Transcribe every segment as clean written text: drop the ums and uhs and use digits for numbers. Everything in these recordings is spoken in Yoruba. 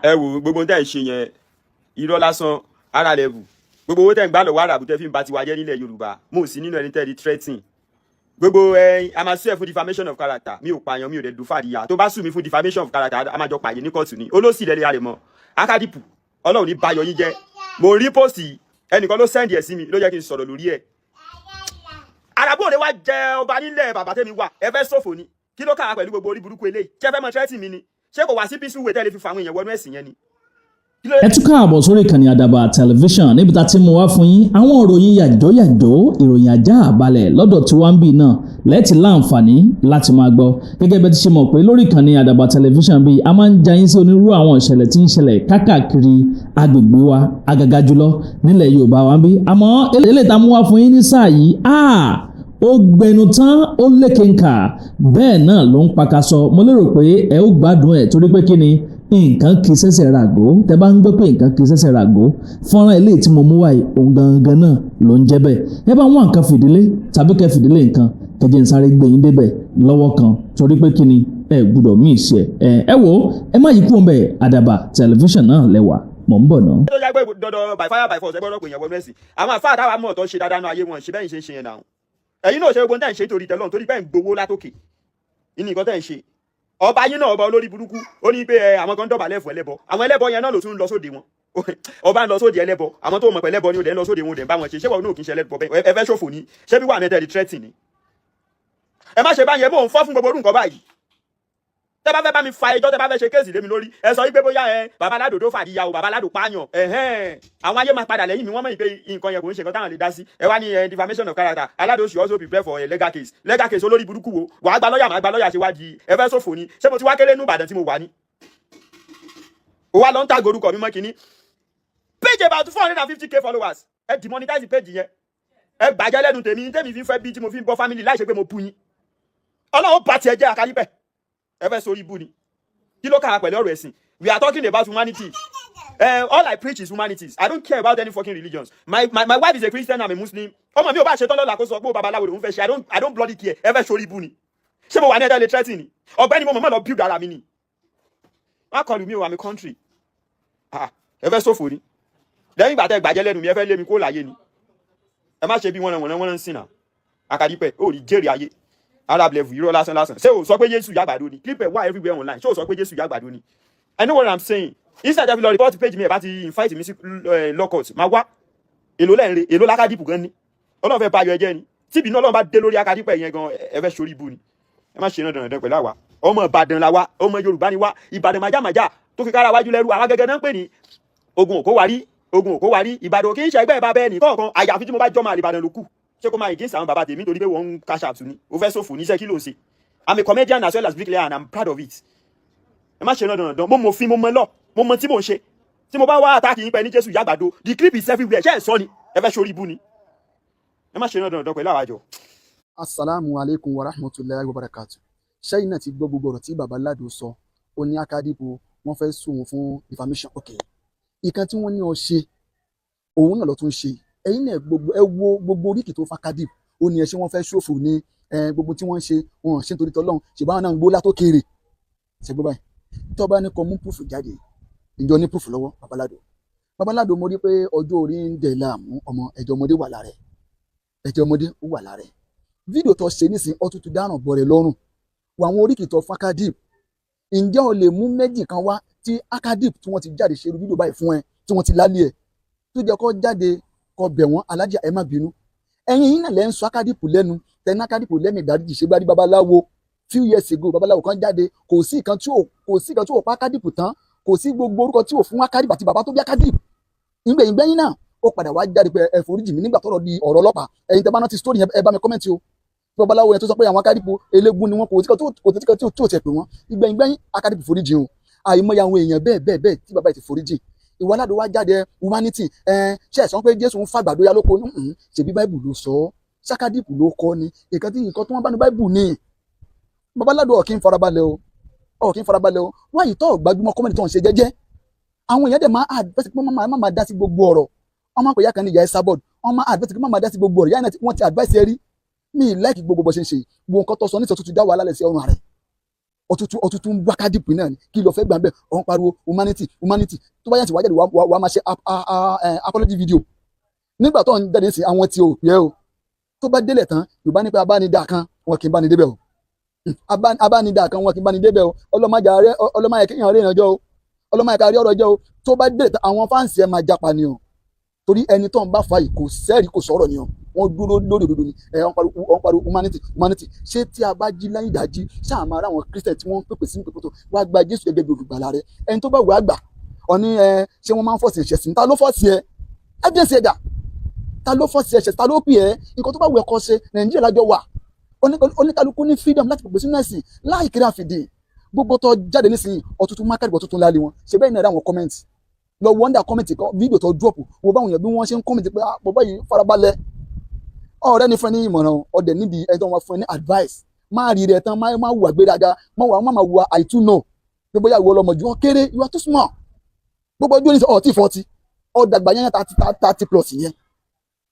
Ẹ wò, gbogbo tẹ́ ẹ̀ ṣe yẹn, irọ́ lásán ara level. Gbogbo owó tẹ́ ń gbà lọ́wọ́ àràbù tẹ́ fi ń ba tiwa jẹ́ nílẹ̀ Yorùbá, mo sì nínú ẹni tẹ́ di threatening. Gbogbo ẹ a máa sue ẹ fún defamation of character. Mi ò pààyàn, mi ò dẹ̀ dùn fàdíyà. Tó bá sue mi fún defamation of character, a máa jọ pààyè ní kóòtù ni. Olóṣì lẹ́lẹ́ alẹ́ mọ́ akadipu. Ọlọ́run ní bayọ̀ yín jẹ́. Mo rí post, ẹnìkan ló send ẹ̀ sí mi, ló jẹ́ kí n sọ̀rọ̀ lórí ẹ̀. Àràbù òde wá jẹ ọba nílẹ̀ bàbá tẹ́mi wà. Ẹ fẹ́ ṣòfò ni. Kí ló kàwá pẹ̀lú gbogbo orí burúkú eléyìí? Ṣé ẹ fẹ́ mọ threatening mi ni? Ṣé kò wá sí peaceful way tẹ́lẹ̀ fi fa àwọn èèyàn wọnú ẹ̀sìn yẹn ni? Kí ló Ẹ tún káàbọ̀ sórí ìkànnì Àdàbà Tẹlifíṣàn, níbi tá a ti mú wá fún yín àwọn ìròyìn yàjọ́ yàjọ́, ìròyìn ajá àbálẹ̀ lọ́dọ̀ tí wọ́n ń bì náà lẹ́ẹ̀tì láǹfààní láti máa gbọ́. Gẹ́gẹ́ bẹ́ẹ̀ ti ṣe mọ̀ pé lórí ìkànnì Àdàbà Tẹlifíṣàn bíi a máa ń ja yín sí onírúurú àwọn ìṣẹ̀lẹ̀ tí ń ṣẹlẹ̀ káàkiri agbègbè wa, àgàgà jùlọ nílẹ̀ Yorùbá wa ń bí. Àmọ́ eléyìí tá a mú wá fún yín ní sáà yìí, ó gbẹnu tán, ó lékenkà, bẹ́ẹ̀ náà ló ń pakasọ. Mo lérò pé ẹ ó gbádùn ẹ̀, torí pé kí ni, nǹkan kì í ṣẹ̀ṣẹ̀ ràgó. Tẹ bá ń gbọ́ pé nǹkan kì í ṣẹ̀ṣẹ̀ ràgó, fọ́nrán eléyìí tí mo mú wáyé, òun gangan náà ló ń jẹ́ bẹ́ẹ̀. Ẹ bá wọn nǹkan fìdílé tàbí kẹ́ fìdílé nǹkan kẹjẹ ń sáré gbé yín débẹ̀ lọ́wọ́ kan, torí pé kí ni, ẹ gbúdọ̀ mí ìṣe ẹ. Ẹ wò, ẹ má yí kúrò ńbẹ̀. Àdàbà Tẹlifíṣàn náà lẹ́wà, mọ̀ ń bọ̀ náà. Tó yá pé dandan by fire by force, ẹ gbọ́dọ̀ pè yẹn wọnú ẹ̀sìn. Àwọn àfáà táwa mọ̀ tó ṣe dáadáa náà, ayé wọn ṣe bẹ́ẹ̀ ṣe ń ṣe yẹn náà. Ẹ̀yin náà ṣe gbogbo tẹ́ ń ṣe torí tẹ́lọ̀, torí bẹ́ẹ̀ ń gbowó látòkè ní nǹkan tẹ́ ń ṣe. Ọba yín náà, ọba olórí burúkú, ó ní pé ẹ àwọn kan dọ̀bálẹ̀ fún ẹlẹ́bọ. Àwọn ẹlẹ́bọ yẹn náà ló tún ń lọ sóde wọn. Ọba ń lọ sóde ẹlẹ́bọ, àwọn tó mọ̀ pé ẹlẹ́bọ ni ó dẹ̀ ń lọ sóde wọn, ó dẹ̀ ń bá wọn ṣe. Ṣé wọn náà kì í ṣe ẹlẹ́bọ bẹ́ẹ̀? Ẹ fẹ́ ṣòfò ni. Ṣé bí wà mẹ́tẹ̀ẹ̀dì threatening ni? Ẹ má ṣe báyẹn. Mò ń fọ́ fún gbogbo orú nǹkan báyìí. Tẹ́ bá fẹ́ bá mi fa ẹjọ́, tẹ́ bá fẹ́ ṣe case lé mi lórí, ẹ sọ wípé bóyá ẹ bàbá aládòdó fàdíyà o, bàbá aládò pààyàn ẹ̀hẹ́n, àwọn ayé máa padà lẹ́yìn mi. Wọ́n mọ̀ pé nǹkan yẹn kò ń ṣe nǹkan táwọn lè dá sí. Ẹ wá ní ẹ defamation of character, aládò should also prepare for a legal case. Legal case olórí burúkú wo? Wàá gba lọ́ọ̀yà, máa gba lọ́ọ̀yà ṣe wá di. Ẹ fẹ́ ṣòfò ni. Ṣé mo ti wá kéré nù Ìbàdàn tí mo wà ní? Ó wá lọ ń tàgé orúkọ mi mọ́ kínní page, about 450K followers. Ẹ demonetize page yẹn, ẹ gbàjẹ́ lẹ́nu tèmi. Tèmi fi ń fẹ́ bí tí mo fi ń bọ́ family láì ṣe pé mo bu yín. Ọlọ́run bá tiẹ̀ jẹ́ àkàlípẹ̀. Ẹ fẹ́ sórí ibú ni. Kí ló kà á pẹ̀lú ọ̀rọ̀ ẹ̀sìn? We are talking about humanity. All I preach is humanities. I don't care about any fucking religions. My wife is a Christian, I'm a Muslim. Ọmọ mi ò bá ṣe tán lọ́la, kó sọ pé ó babaláwo lòún fẹ́ ṣe, I don't bloody care. Ẹ fẹ́ sórí ibú ni. Ṣé mo wà ní ẹ̀dá ilé threatening ni? Ọ̀gbẹ́ni, mo mọ̀ lọ build ara mi ni. Má kọlù mí o, àmì country. Ah, ẹ fẹ́ ṣòfò ni. Lẹ́yìn ìgbà tẹ́ gbàjẹ́ lẹ́nu mi, ẹ fẹ́ lé mi kó láyé ni. Ẹ má ṣe bí wọ́n wọ́n wọ́n ń sìn náà. Akadípẹ̀, ó rí jèrè ayé. Arab level, irọ́ lásán lásán. Ṣé o sọ pé Jésù yàgbàdo ni? Clip ẹ̀ wá everywhere online. Ṣé o sọ pé Jésù yàgbàdo ni? I know what I'm saying. Instead of lọ report page mi, ẹ̀ bá ti invite mi sí law court, máa wá. Èló lẹ́ǹre, èló lákàdìpù gan ni. Ọlọ́run fẹ́ bayọ̀ ẹjẹ́ ni. Tí ìbínú Ọlọ́run bá dé lórí akadípẹ̀ yẹn gan, ẹ fẹ́ sórí ibu ni. Ẹ má ṣe náà dandan pẹ̀lú àwa. Ọmọ Ìbàdàn la wa, ọmọ Yorùbá ni wa. Ìbàdàn májámájá tó fi kára wájú lẹ́rú. Àwa gẹ́gẹ́ náà ń pè ní ogun òkó warí, ogun òkó warí. Ìbàdàn kì í ṣe ẹgbẹ́ bàbá ẹnì kọ̀ọ̀kan, àyàfi tí mo bá jọ́ máa Ìbàdàn ló kù. Ṣé kó máa against àwọn bàbá tèmi torí pé wọ́n ń cash out ni? O fẹ́ ṣòfò níṣẹ́, kí ló ń ṣe? I'm a comedian as well as bricklayer and I'm proud of it. Ẹ má ṣe náà dandan. Mo mọ òfin, mo mọ lọ, mo mọ tí mò ń ṣe. Tí mo bá wá attack yín pẹ́ ní Jésù yàgbàdo, the clip is everywhere. Ṣé ẹ̀ sọ ni? Ẹ fẹ́ ṣorí ibú ni. Ẹ má ṣe náà dandan pẹ̀lú àwàjọ. Asalaamu aleykum wa rahmatulahi wa barakatu. Ṣẹ́yìn náà ti gbọ́ gbogbo ọ̀rọ̀ tí baba Lado sọ. Ó ní akadipo wọ́n fẹ́ sùn òun fún defamation. Ok, ìkan tí wọ́n ní ọ ṣe, òun náà lọ tún ṣe. Ẹ̀yin náà, gbogbo ẹ wo gbogbo oríkì tó fakadip. Ó ní ẹ ṣé wọ́n fẹ́ ṣòfò ní ẹ. Gbogbo tí wọ́n ń ṣe, wọn ò ṣe nítorí tọ́lọ́run, ṣùgbọ́n àwọn náà ń gbó látòkèrè. Ṣe gbọ́ báyìí, tó bá ní kó mú proof jáde, ìjọ ní proof lọ́wọ́. Babaládò, Babaládò, mo rí pé ọjọ́ orí ń dẹ̀ láàmú ọmọ. Ẹ̀jẹ̀ ọmọdé wà lára ẹ̀, ẹ̀jẹ̀ ọmọdé ó wà lára ẹ̀. Fídíò tó ṣe nísìn, ọtútù dáràn bọ̀ rẹ̀ lọ́rùn wọ àwọn oríkì tó fún akadip. Ǹjẹ́ o lè mú méjì kan wá tí akadip tí wọ́n ti jáde ṣe irú fídíò báyìí fún ẹ, tí wọ́n ti lálé ẹ, tó jẹ́ kó jáde kó bẹ̀ wọ́n, alájà, ẹ má bínú? Ẹ̀yin yìí náà lẹ́ ń sọ akadip lẹ́nu, tẹ̀ní akadip lẹ́mìí ìdáríjì. Ṣe gbárí babaláwo few years ago, babaláwo kan jáde, kò sí ìkan tí ò pa akadip tán, kò sí gbogbo orúkọ tí ò fún akadip àti bàbá tó bí akadip. Ìgbẹ̀yìn gbẹ́yìn náà, ó padà wá jáde pé ẹ foríjì mí nígbà tọ́rọ̀ di ọ̀rọ̀ ọlọ́pàá. Ẹ̀yin tẹ́ bá rántí story yẹn, ẹ bá mi comment o. Babaláwo yẹn tó sọ pé àwọn akadipo eléégún ni wọn, kò sí kan tí ò tiẹ̀ pè wọ́n. Ìgbẹ̀yìn gbẹ́yìn, akadipo foríjì o. Àìmọye àwọn èèyàn bẹ́ẹ̀ bẹ́ẹ̀ bẹ́ẹ̀ tí bàbá yìí ti foríjì. Ìwọ aládùn wá jáde, humanity. Ẹ ṣe é sọ pé Jésù ń fàgbàdo ya lóko? Ṣèbí Báìbù ló sọ ọ́, sákàdìpù ló kọ́ ni. Nǹkan tí nǹkan tí wọ́n bá ní Báìbù ni. Babaládùn, ọ̀ kí ń farabalẹ̀ o, ọ̀ kí ń farabalẹ̀ o. Wọ́n yìí tọ́ gbajúmọ̀ comedy tó ń ṣe jẹ́jẹ́, àwọn èèyàn dẹ̀ máa advice pé má máa dá sí gbogbo ọ̀rọ̀. Wọ́n máa ń pè ya kan ní ìyá Esabod, wọ́n máa advice pé má máa dá sí gbogbo ọ̀rọ̀. Yáà náà wọ́n ti advice ẹ rí mi, like gbogbo bó ṣe ń ṣe. Gbogbo nǹkan tó sọ nítorí tuntun dá wàhálà lẹ̀ sí ọrùn rẹ̀. Ọ̀tútù ọ̀tútù ń bú Akadipu náà ni. Kí ló fẹ́ gbà bẹ́ẹ̀? Ọ̀hún pariwo humanity, humanity. Tó bá yẹn ti wájà, wàá máa ṣe apology video. Nígbà tó ń jáde sí àwọn tí o pè é o, tó bá délẹ̀ tán, Yorùbá nípa abánidá kan wọn kì í bá ní débẹ̀ o. Abánidá kan wọn kì í bá ní débẹ̀ o. Ọlọ́mọdé ọlọ́mọdé kéèyàn rí ìrànjọ́ o, ọlọ́mọdé kárí ọ̀rọ̀ jẹ́ o. Tó bá délẹ̀ tán, àwọn fans ẹ̀ máa japa ni o, torí ẹni tó ń bá fa yìí kò sẹ́ẹ̀rí, kò sọ̀rọ̀ ni o. Wọ́n dúró lórí òdodo ni. Ẹ wọ́n pariwo humanity, humanity. Ṣé tí a bá jí lẹ́yìn ìdájí, ṣáà máa rá àwọn Christian tí wọ́n ń pèpè sí pèpè tó wá gba Jésù gẹ́gẹ́ bí olùgbàlà rẹ? Ẹni tó bá wù á gbà. Ọ̀ní ẹ ṣé wọ́n máa ń force ẹ̀ṣẹ̀ sí? Ta ló force ẹ? Evidence ẹ̀dà. Ta ló force ẹ̀ṣẹ̀? Ta ló pè ẹ́? Nǹkan tó bá wù ẹ́ kọ́ ṣe. Nàìjíríà lájọ wà. Oníkálukú ní freedom láti pèpè sínú ẹ̀sìn láì kiri àfìdí. Gbogbo tó jáde nísìnyí, ọ̀tútù mákàdìbọ̀ tuntun lálẹ́ wọn ṣe bẹ́ẹ̀ náà. Rí àwọn comment lọ, wonder comment kan fídíò tó drop, wo báwọn èèyàn bí wọ́n ṣe ń comment pé, "Ah, bàbá yìí, farabalẹ̀." Ọ̀rẹ́ ní fún ẹ ní ìmọ̀ràn ọ̀dẹ̀ nídìí ẹni tó wọn fún ẹ ní advice. Má rí rẹ tán, má wùwà gbéraga, má wà má má wùwà I too know pé bóyá ìwọ lọmọ ju ọ kéré. You are too small. Gbogbo ọdún ní ọtí 40, ọ̀dàgbà yẹn, 30 plus yẹn,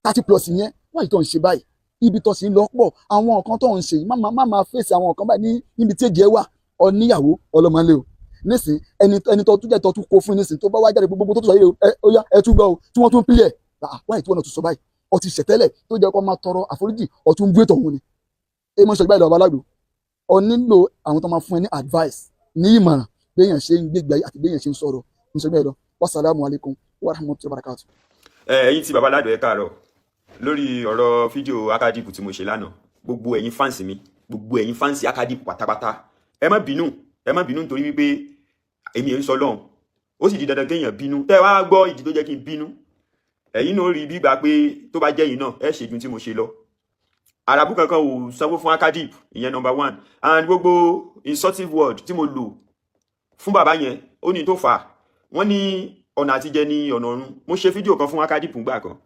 30 plus yẹn. Wọ́n yìí tó ń ṣe báyìí, ibi tó sì ń lọ pọ̀. Àwọn nǹkan tó ń ṣe yìí, má máa fèsì àwọn nǹkan báyìí ní níbi tí èjì ẹ wà. Ọ níyàwó ọlọ́mọlé o nísìn. Ẹni tó tún jẹ́ tó tún kó fún nísìn, tó bá wá jáde, gbogbo tó tún sọ yìí, ẹ ó yá, ẹ tún gbọ́ o, tí wọ́n tún pílẹ̀. Wáyé tí wọ́n náà tún sọ báyìí, ọ ti ṣẹ̀tẹ́lẹ̀ tó jẹ́ kó máa tọrọ àforíjì, ọ tún bú ètò òun ni. Ẹ mọ̀ ṣọgbà ìlú ọbalágbò. Ọ nílò àwọn tó máa fún ẹ ní advice, ní ìmọ̀ràn béèyàn ṣe ń gbégbé ayé àti béèyàn ṣe ń sọ̀rọ̀ ní ṣọgbà ìlọ. Wasalaamu alaykum wa rahmatulahi wa barakatu. Ẹ̀yin tí Baba Aládò, ẹ káàárọ̀. Lórí ọ̀rọ̀ fídíò Akadipu tí mo ṣe lánàá, gbogbo ẹ̀yin fans mi, gbogbo ẹ̀yin fans Akadipu pátápátá, ẹ má bínú, ẹ má bínú, nítorí wípé èmi ò ń sọ lọ́hùn, ó sì di dandan kéèyàn bínú. Tẹ́ ẹ wá gbọ́ ìdí tó jẹ́ kí n bínú, ẹ̀yin náà rí bí gbà pé tó bá jẹ́ yín náà, ẹ ṣe ju tí mo ṣe lọ. Àràbù kankan ò sanwó fún Akadip, ìyẹn number one. And gbogbo insultive word tí mo lò fún bàbá yẹn, ó ní tó fà á. Wọ́n ní ọ̀nà àtijẹ ní ọ̀nà ọ̀run. Mo ṣe fídíò kan fún Akadip ngbà kan.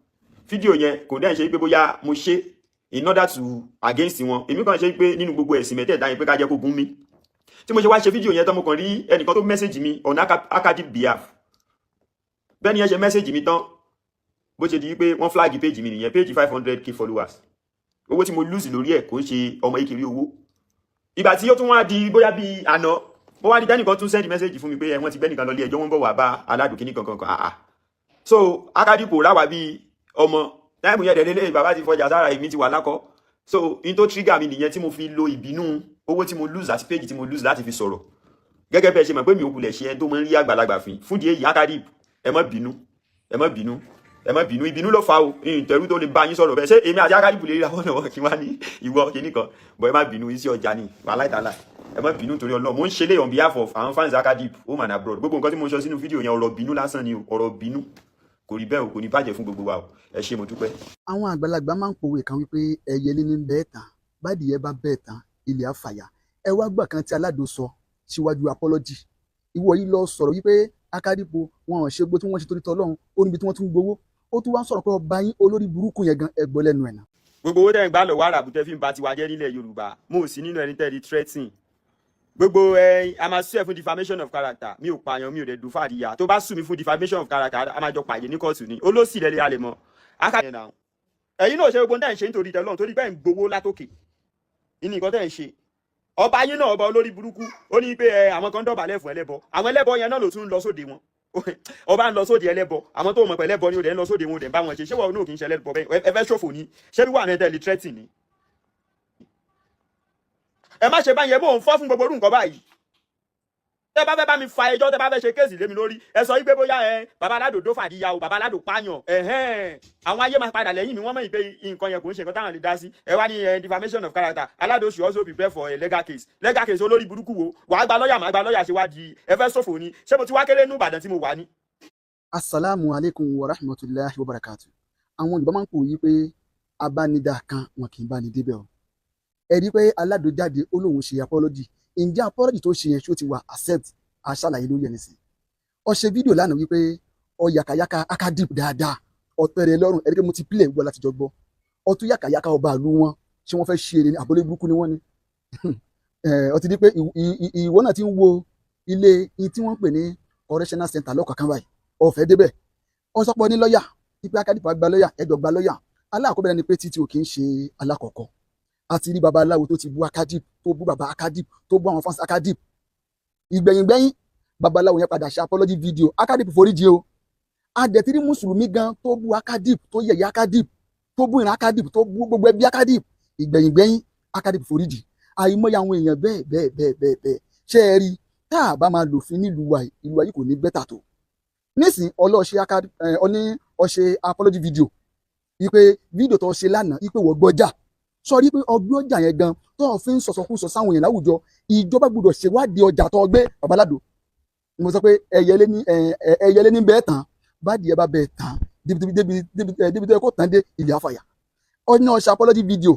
Fídíò yẹn kò dẹ́n ṣe pé bóyá mo ṣe in order to against wọn. Èmi kàn ṣe pé nínú gbogbo ẹ̀sìn mẹ́tẹ̀ẹ̀ta yẹn, pé ká jẹ́ kó gún mi. Tí mo ṣe wá ṣe fídíò yẹn tán, mo kàn rí ẹnìkan tó message mi on Akadip behalf. Bẹ́ẹ̀ ni ẹ ṣe message mi tán, bó ṣe di pé wọ́n flag page mi nìyẹn, page 500K followers. Owó tí mo lose lórí ẹ̀ kò ń ṣe ọmọ ìkiri owó. Ìgbà tí ó tún wá di bóyá bíi àná, mo wá di tẹ́nìkan tún send message fún mi pé wọ́n ti gbẹ́nìkan lọ ilé ẹjọ́, wọ́n bọ̀ wá bá aládùn kankan kan. Àà, so Akadipo ráwà bíi ọmọ time yẹn dẹ̀dẹ̀, bàbá ti fọjà sára, èmi ti wà lákọ. So in tó trigger mi nìyẹn tí mo fi lo ìbínú owó tí mo lose àti page tí mo lose láti fi sọ̀rọ̀. Gẹ́gẹ́ bẹ́ẹ̀ ṣe mọ̀ pé mi ò kulẹ̀ ṣe ẹni tó máa ń rí àgbàlagbà fín. Fún díẹ̀ yìí, Akadip, ẹ má bínú, ẹ má bínú, ẹ má bínú. Ìbínú ló fa o. Ìtẹ̀rù tó lè bá yín sọ̀rọ̀ bẹ́ẹ̀, ṣé èmi àti Akadipu lè rí àwọn ọ̀nà kí wá ní ìwọ kìíní kan bọ̀? Ẹ má bínú, iṣẹ́ ọjà ni wàhálà ìtàlá. Ẹ má bínú torí Ọlọ́run. Mo ń ṣe lé on behalf of àwọn fans Akadip home and abroad. Gbogbo nǹkan tí mo sọ sínú fídíò yẹn, ọ̀rọ̀ bínú lásán ni o, ọ̀rọ̀ bínú. Kò rí bẹ́ẹ̀ o, kò ní bàjẹ́ fún gbogbo wa o. Ẹ ṣé, mo dúpẹ́. Àwọn àgbàlagbà máa ń pòwe kan wípé ẹyẹlé ní bẹ́ẹ̀ tán, bádìyẹ bá bẹ́ẹ̀ tán, ilẹ̀ á fàyà. Ẹ wá gbà kan tí Aládò sọ síwájú apology. Ìwọ yìí lọ sọ̀rọ̀ wípé Akadipo wọn ò ṣe gbó tí wọ́n ṣe torí tọ́lọ́run, ó níbi tí wọ́n tún gbowó. Ó tún wá sọ̀rọ̀ pé ọba yín olórí burúkú yẹn gan, ẹgbọ́ lẹ́nu ẹ̀ náà. Gbogbo owó tẹ́ ń gbà lọ́wọ́ àràbù tẹ́ fi ń ba tiwa jẹ́ nílẹ̀ Yorùbá, mo ò sí nínú ẹni tẹ́ di threatening. Gbogbo ẹ a máa sue ẹ fún defamation of character. Mi ò pààyàn, mi ò dẹ̀ dùn fàdíyà. Tó bá sue mi fún defamation of character, a máa jọ pàdé ní kóòtù ni. Olóṣì lẹ́lẹ́ alẹ́ mọ́. Ẹ̀yin náà ṣe gbogbo tẹ́ ń ṣe nítorí tẹ́lọ́run, torí bẹ́ẹ̀ ń gbowó látòkè ní nǹkan tẹ́ ń ṣe. Ọba yín náà, ọba olórí burúkú, ó ní pé ẹ àwọn kan dọ̀bálẹ̀ fún ẹlẹ́bọ. Àwọn ẹlẹ́bọ yẹn náà ló tún ń lọ sóde wọn. Ọba ń lọ sóde ẹlẹ́bọ, àwọn tó mọ̀ pé ẹlẹ́bọ ni, ó dẹ̀ ń lọ sóde wọn, ó dẹ̀ ń bá wọn ṣe. Ṣé wọn náà kì í ṣe ẹlẹ́bọ bẹ́ẹ̀? Ẹ fẹ́ ṣòfò ni. Ṣé bí wà ní ẹ̀tẹ̀lì threatening ni? Ẹ má ṣe báyẹn. Mò ń fọ́ fún gbogbo orú nǹkan báyìí. Tẹ bá fẹ́ bá mi fa ẹjọ́, tẹ bá fẹ́ ṣe case lé mi lórí, ẹ sọ wípé bóyá ẹ bàbá aládòdó fàdíyà o, bàbá aládò pààyàn ẹ̀hẹ́n, àwọn ayé máa padà lẹ́yìn mi. Wọ́n mọ̀ pé nǹkan yẹn kò ń ṣe nǹkan táwọn lè dá sí. Ẹ wá ní ẹ defamation of character. Aládò should also prepare for a legal case. Legal case olórí burúkú wo? Wàá gba lọ́ọ̀yà, màá gba lọ́ọ̀yà. Ṣe wá di ẹ fẹ́ ṣòfò ni? Ṣé mo ti wá kéré nú Ìbàdàn tí mo wà ní? Asalaamu aleykum wa rahmatulahi wa barakatu. Àwọn Yorùbá máa ń pò yí pé abánidá kan wọn kì í bá ní débẹ̀ o. Ẹ rí i pé Aládò jáde, ó lóun ṣe apology. Ǹjẹ́ apology tó ṣe yẹn, ṣó ti wà accept? Aṣàlàyé lórí ẹ̀ nísìn. Ó ṣe fídíò lánàá wípé ọ yàkàyàkà Akadip dáadáa, ọ̀tẹ̀rẹ̀ lọ́rùn. Ẹ̀rí pé mo ti pílẹ̀ gbọ́ láti jọ gbọ́. Ọ tún yàkàyàkà ọba ìlú wọn. Ṣé wọ́n fẹ́ ṣe eré ní àbólé burúkú ni wọ́n ní? Ọ ti di pé ìwọ náà ti ń wo ilé tí wọ́n ń pè ní correctional center lọ́kọ̀ọ̀kan báyìí, ọ̀fẹ́ débẹ̀. Ọ sọ pé ní lọ́ọ̀yà, ipe Akadip gba lọ́ọ̀yà, ẹjọ́ gba lọ́ọ̀yà. Aláàkọ́bẹ̀rẹ̀ ni pé títí ò kì í ṣe alákọ̀ọ́kọ́. Àti rí babaláwo tó ti bú Akadip, tó bú baba Akadip, tó bú àwọn fans Akadip. Ìgbẹ̀yìngbẹ̀yìn, babaláwo yẹn padà ṣe apology video, Akadip foríjì o. Adẹ̀tírí mùsùlùmí gan tó bú Akadip, tó yẹ̀yẹ́ Akadip, tó bú ìran Akadip, tó bú gbogbo ẹbí Akadip. Ìgbẹ̀yìngbẹ̀yìn, Akadip foríjì. Àìmọye àwọn èèyàn bẹ́ẹ̀ bẹ́ẹ̀ bẹ́ẹ̀ bẹ́ẹ̀ bẹ́ẹ̀. Ṣé ẹ rí, tá a bá máa lòfin nílùú wa yìí, ìlú wa yìí kò ní better tó nísìn. Ọlọ́ọ̀ṣẹ́ Akadip ẹ̀ ọní ọṣẹ apology video wípé fídíò tó ṣe lánàá wípé wọ́n gbọ́jà sọ rí pé ọgbẹ́ ọjà yẹn gan tó o fi ń sọ̀sọ̀kúsọ sáwọn èèyàn láwùjọ. Ìjọba gbọ́dọ̀ ṣèwádìí ọjà tó gbé. Babaládò, mo sọ pé ẹyẹlé ní bẹ́ẹ̀ tán bá díẹ̀ bá bẹ́ẹ̀ tán débi débi débi débi tó yẹ kó tán dé ilé àfàyà. Ọ̀nà ọ̀ṣẹ́ apology video,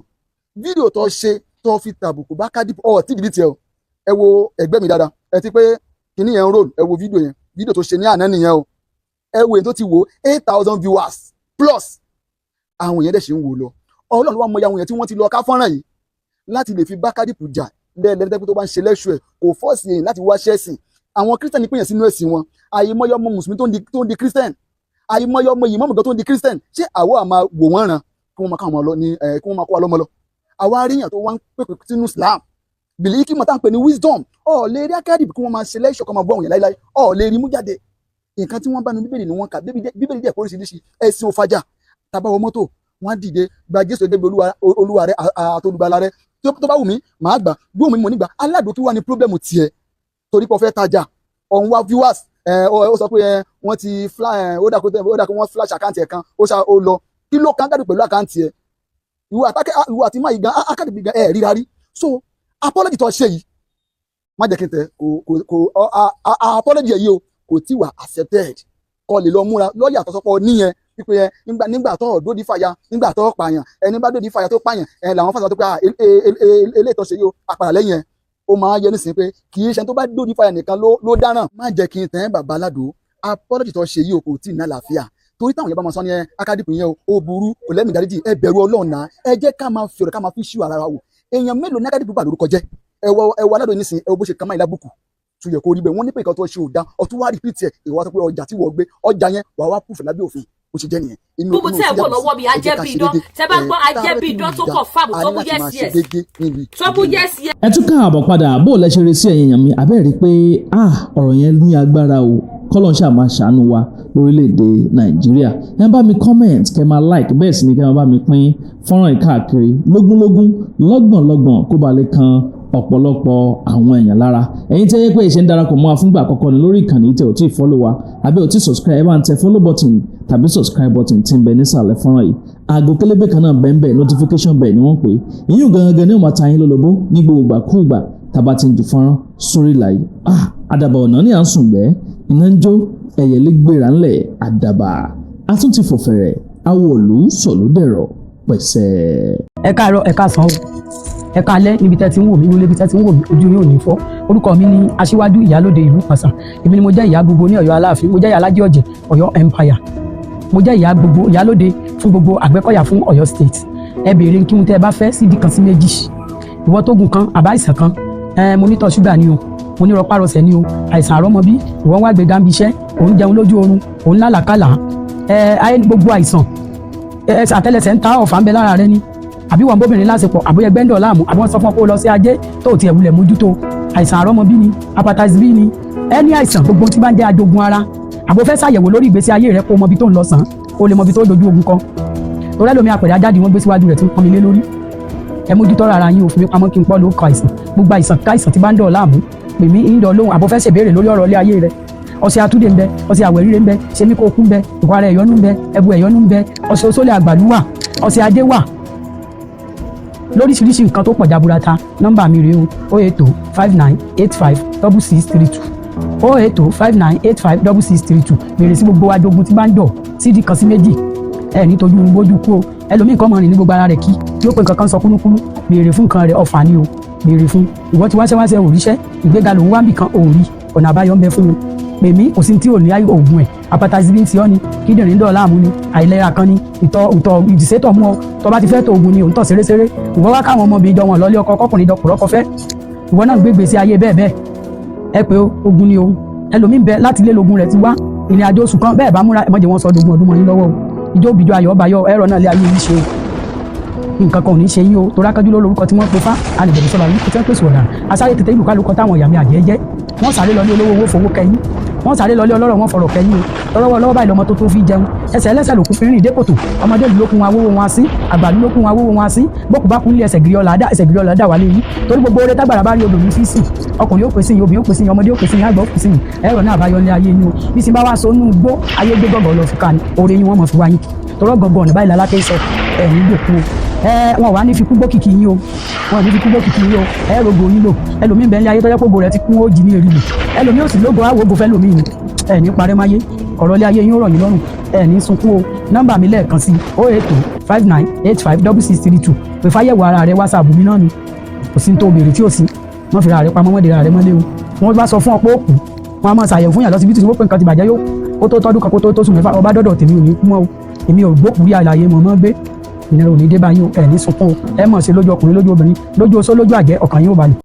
fídíò tó ṣe tó fi tàbùkù bá Akadip ọ̀ tí ìdílé tiẹ̀ o. Ẹ wo ẹgbẹ́ mi dáadáa, ẹ ti pé kíní yẹn ń roll. Ẹ wo fídíò yẹn, fídíò tó ṣe ní àná nìyẹn o. Ẹ wo èyí tó ti wò, 8,000 viewers plus. Àwọn èèyàn dẹ̀ ṣe ń wò lọ. Ọlọ́run wá mọyì àwọn èèyàn tí wọ́n ti lọ ká fọ́nrán yìí láti lè fi bá Akadip jà lẹ́ẹ̀lẹ́dẹ́gbẹ́. Tó bá ń ṣe lẹ́ṣù ẹ̀, kò force èèyàn láti wá ṣẹ́sìn. Àwọn Christian pèèyàn sínú ẹ̀sìn wọn. Àìmọye ọmọ mùsùlùmí tó ń di Christian, àìmọye ọmọ yìí mọ́mù gan tó ń di Christian. Ṣé àwọ̀ àmà wò wọ́n ràn kí wọ́n máa káwọn lọ ní ẹ̀, kí wọ́n máa kó wa lọ́mọ lọ? Àwa aríyàn tó wá ń pèpè sínú Islam bìlí kí mọ̀ tá à ń pè ní wisdom. Ọ̀ lè rí Akadip kí wọ́n máa ṣe lẹ́ṣọ̀ kọ́ máa bọ́ àwọn yẹn láíláí. Ọ̀ lè rí mú jáde. Nǹkan tí wọ́n bá nu Bíbélì ni wọ́n kà. Bíbélì dẹ̀ oríṣiríṣi ẹ̀sìn òfàjà. Tàbá wọ mọ́tò, wọ́n á dìde gba Jésù gẹ́gẹ́ bí Olúwa rẹ àtolùgbàlà rẹ. Tó bá wù mí, màá gbà. Bí wù mí, mo nígbà aládùn. Kí wà ní problem tiẹ̀? Torí pé ó fẹ́ tajà, ọ̀hún wá viewers ẹ. Ó sọ pé ẹ wọ́n ti fly ẹ, ó dà kó wọ́n flash account ẹ̀ kan, ó ṣá ó lọ. Kí ló kàn Akadip pẹ̀lú account ẹ̀? Ìwọ àtàkẹ́, ìwọ àti máyì gan, Akadip gan ẹ̀ ríra rí. So apology tó ṣe yìí, má jẹ́ kí n tẹ kò apology ẹ̀ yìí o, kò tí wà accepted. Kọ́ lè lọ múra lọ́ọ̀yà tó sọpọ̀ níyẹn wípé ẹ nígbà tó dòdì fàyà, nígbà tó pààyàn, ẹni bá dòdì fàyà tó pààyàn ẹ làwọn fàṣà tó pé eléyìí tó ṣe yìí o, àpàrà lẹ́yìn ẹ. Ó máa yẹ nísìnyí pé kì í ṣe tó bá dòdì fàyà nìkan ló dáràn. Má jẹ́ kí n tẹ́, bàbá aládùn, apology tó ṣe yìí o, kò tí ì ní àlàáfíà. Torí táwọn yẹn bá máa sọ ní ẹ Akadip yẹn o, ó burú, kò lẹ́mìí dáríjì. Ẹ bẹ̀rù Ọlọ́run náà. Ẹ jẹ́ ká máa fi ọ̀rọ̀ ká máa fi ṣú ara wa wò. Èèyàn mélòó ní Akadip bà lórúkọ jẹ́? Ẹ wọ aládùn nísìnyí, ẹ wo bó ṣe kàn máa ìlábùkù tó yẹ kó rí bẹ́ẹ̀. Wọ́n ní pé nǹkan tó ṣe ò dá, ọtún wá repeat ẹ̀. Ìwà tó pé ọjà tí wọ́n gbé ọjà yẹn wà wá proof lábẹ́ òfin, bó ṣe jẹ́ nìyẹn. Gbogbo tí ẹ wò lọ́wọ́ mi, ajẹ́bíidán. Tẹ bá gbọ́ ajẹ́bíidán tó kọ̀ fáàmù tó mú yes yes, tó mú yes yes. Ẹ tún káàbọ̀ padà. Bó o lẹ ṣe rí sí, ẹ̀yin èèyàn mi? Abẹ́ rí i pé ah, ọ̀rọ̀ yẹn ní agbára o. Kọ́lọ́n ṣáà máa ṣàánú wa lórílẹ̀‐èdè Nàìjíríà. Ẹ bá mi comment, kẹ́ máa like, bẹ́ẹ̀ sì ni kẹ́ máa bá mi pín fọ́nrán yìí káàkiri lógúnlógún, lọ́gbọ̀nlọ́gbọ̀n, kó ba lè kan ọ̀pọ̀lọpọ̀ àwọn èèyàn lára. Ẹ̀yin tẹ́ yẹ pé ìṣe ń darapọ̀ mọ́ wa fúngbà àkọ́kọ́ ni lórí ìkànnì, tẹ́ ò tí ì follow wa àbí ò tí ì subscribe, ẹ bá ń tẹ follow button tàbí subscribe button tí ń bẹ nísàlẹ̀ fọ́nrán yìí. Aago kélébé kan náà bẹ́ẹ̀, notification bell ni wọ́n pè é. Ìyún gangan ní ó máa ta yín lólobó ní gbogbo ìgbàkúùgbà tá a bá ti ń ju fọ́nrán sórí ìlà yìí. Ah, àdàbà ọ̀nà ní à ń sùn gbẹ́, iná ń jó, ẹ̀yẹ̀lé gbéra ńlẹ̀, àdàbà a tún ti fò fẹ̀rẹ̀, awòlú sọ̀lúdẹ̀rọ̀ pẹ̀sẹ̀. Ẹ káàárọ̀, ẹ káàsán o, ẹ káalẹ́ níbi tẹ́ ti ń wò mí, wọlé ibi tẹ́ ti ń wò mí, ojú yóò ní fọ́. Orúkọ mi ní Aṣíwájú Ìyálóde ìlú Pàṣà. Èmi ni mo jẹ́ ìyá gbogbo ní Ọ̀yọ́ Aláàfin, mo jẹ́ ìyá Alájí Ọ̀jẹ̀ Ọ̀yọ́ Empire, mo jẹ́ ìyá gbogbo, ìyálóde fún gbogbo Àgbẹ̀kọ̀yà fún Ọ̀yọ́ State. Ẹ béèrè kí n tẹ́ ẹ bá fẹ́ sídìí kan sí méjì. Ìwọ tó gùn kan àbá àìsàn kan, ẹ mo ní tọ̀ ṣúgà ni o, mo ní rọpárọsẹ̀ ni o, àìsàn àrọ́mọbí, ìwọ ń wá gbẹ̀gà ń biṣẹ́, òun jẹun lójú oorun, òun lálàkàlà, ẹ ayé gbogbo àìsàn, ẹ àtẹ́lẹsẹ̀ ń ta, ọ̀fà ń bẹ lára rẹ ni, àbí wọn bóbìnrin lásìkò, àbí ẹgbẹ́ ń dọ̀ láàmú, àbí wọ́n sọ fún ọ pé ó lọ sí ajé tó ò tiẹ̀ wulẹ̀ mójútó, àìsàn àrọ́mọbí ni, hepatitis B ni, ẹni àìsàn gbogbo tí bá ń jẹ́ ajogun ara, àbò fẹ́ ṣàyẹ̀wò lórí ìgbésí ayé rẹ kó mọ ibi tó ń lọ sàn, ó lè mọ ibi tó dojú ogun kọ. Torí ẹlòmí àpẹẹrẹ ajáde wọn gbé síwájú rẹ̀ tí ń pọnmi lé lórí. Ẹ mójútó ara yín. Òfin mi pamọ́ kí n pọ́ ló kọ àìsàn gbogbo, àìsàn káìsàn tí bá ń dọ̀ láàmú, pè mí ń dọ̀ lóhùn. Àbò fẹ́ ṣèbéèrè lórí ọ̀rọ̀ ilé ayé rẹ, ọṣẹ àtúndè ń bẹ, ọṣẹ àwẹ̀ríre ń bẹ, ṣẹmi kó kú ń bẹ, ìpara ẹ̀yọ́nú ń bẹ, ẹbu ẹ̀yọ́nú ń bẹ, ọṣẹ oṣólẹ̀ àgbàlú wà, ọṣẹ ajé wà, lóríṣiríṣi nǹkan tó pọ̀ jaburata. Nọ́mbà mi rèé o: 08059856632, 08059856632. Bèrè sí gbogbo ajogun tí bá ń dọ̀ sídìí kan sí méjì. Ẹ ní tójú bójú kú o. Ẹlòmíì kan mọ̀ rìn ní gbogbo ara rẹ̀ kí yóò pé nǹkan kan sọ kúlúkúlú. Béèrè fún nǹkan rẹ̀, ọ̀fà ni o béèrè fún. Ìwọ tí wáṣẹ́ wáṣẹ́ òríṣẹ́, ìgbéga lòun wá ń bì kan òòrí, ọ̀nà àbáyọ ń bẹ fún un. Pè mí, kò sí tí ò ní oògùn ẹ̀. Hepatitis B ń ti ọ́ ni, kíndìnrín dọ̀ láàmú ni, àìlera kan ni, ìtọ̀ ìtọ̀ ìdìsétọ̀ mú ọ, tó bá ti fẹ́ tó oògùn ni, òun tọ̀ ṣeréṣeré. Ìwọ wá káwọn ọmọbìnrin jọ wọn lọ́lé ọkọ, kọkùnrin jọ kùrọ́kọ fẹ́, ìwọ náà gbégbé sí ayé bẹ́ẹ̀ bẹ́ẹ̀. Ẹ pé ogun ni o. Ẹlòmíín bẹ láti ilé lógun rẹ̀ ti wá. Ìrìn àjò oṣù kan bẹ́ẹ̀ bá múra, ẹ má jẹ́ wọ́n sọ dogun ọdún mọ́ yín lọ́wọ́ o. Ìjọ òbíjọ ayọ̀ ọba yọ ẹ̀rọ náà lé ayé yìí ṣe o. Nǹkan kan ò ní ṣe yín o, torí akájú ló lórúkọ tí wọ́n pe fá alìbẹ̀rẹ̀ sọ̀rọ̀ àlùkò tí wọ́n pèsè ọ̀daràn asáré tètè ìlú kálukọ táwọn ìyàmí àjẹ́ jẹ́. Wọ́n sáré lọ ní olówó, owó fowó kẹyìn. Wọ́n sáré lọ lé ọlọ́rọ̀, wọ́n fọ̀rọ̀ kẹyìn o. Lọ́wọ́ lọ́wọ́ báyìí lọmọ tó tó fi jẹun, ẹsẹ̀ ẹlẹ́sẹ̀ lòkú fi rìn dé kòtò. Ọmọdé ìlú lókun awówó wọn sí, àgbà ìlú lókun awówó wọn sí. Bókù bá kún lé, ẹsẹ̀ gírí ọ̀là dá, ẹsẹ̀ gírí ọ̀là dá wà léyìn, torí gbogbo oore tágbàrà bá rí, odò ní fi sìn. Ọkùnrin ó pèsè yín, obìnrin ó pèsè yín, ọmọdé ó pèsè yín, àgbà ó pèsè yín. Ẹ̀rọ náà àbáyọ ní ayé yín o. Bí sin bá wá so nú gbó ayé gbé gọ̀gọ̀ lọ fi ká ni oore yín, wọ́n mọ̀ fi wá yín kì tọrọ gọ̀gọ̀ ọ̀nà báyìí lálákẹ́ sọ ẹ̀ ní gbòkú o. Ẹ wọn wà ní fikú gbókìkì yín o, wọn ní fikú gbókìkì yín o. Ẹ rogo yín lò. Ẹlòmíín bẹ́ẹ̀ ní ayé tọ́jọ́ pògo rẹ ti kún, ó jì ní èrì lò. Ẹlòmíín ò sì lógo, àwògo fẹ́ lòmíín ni. Ẹ ní parẹ́ máyé, ọ̀rọ̀ ilé ayé yín ó rọ̀ yín lọ́rùn, ẹ ní sunkún o. Nọ́mbà mi lẹ́ẹ̀kan sí: 08059856632. Pè fáyẹ̀wò ara rẹ. WhatsApp mi náà ni. Kò sí ní tó béèrè tí ò sí. Wọ́n fi ra rẹ pamọ́, wọ́n dèrè rẹ mọ́lé o. Wọ́n bá sọ fún ọ pé ó kù, wọ́n á máa ṣàyẹ̀wò fún yàn lọ́sibítù tí wọ́n pè nǹkan ti bàjẹ́, yóò kó tó tọ́dún kan, kó tó tó sùn 6. Ọba dọ́dọ̀ tèmi, ò ní kú mọ́ o. Èmi ò gbókùú rí àlàyé mọ̀ mọ́ gbé. Ìnira ò ní dé báyìí o. Ẹ̀ ní sunkún o. Ẹ mọ̀ sí lójú ọkùnrin, lójú obìnrin, lójú oṣó, lójú àjẹ́, ọkàn yín ò balẹ̀.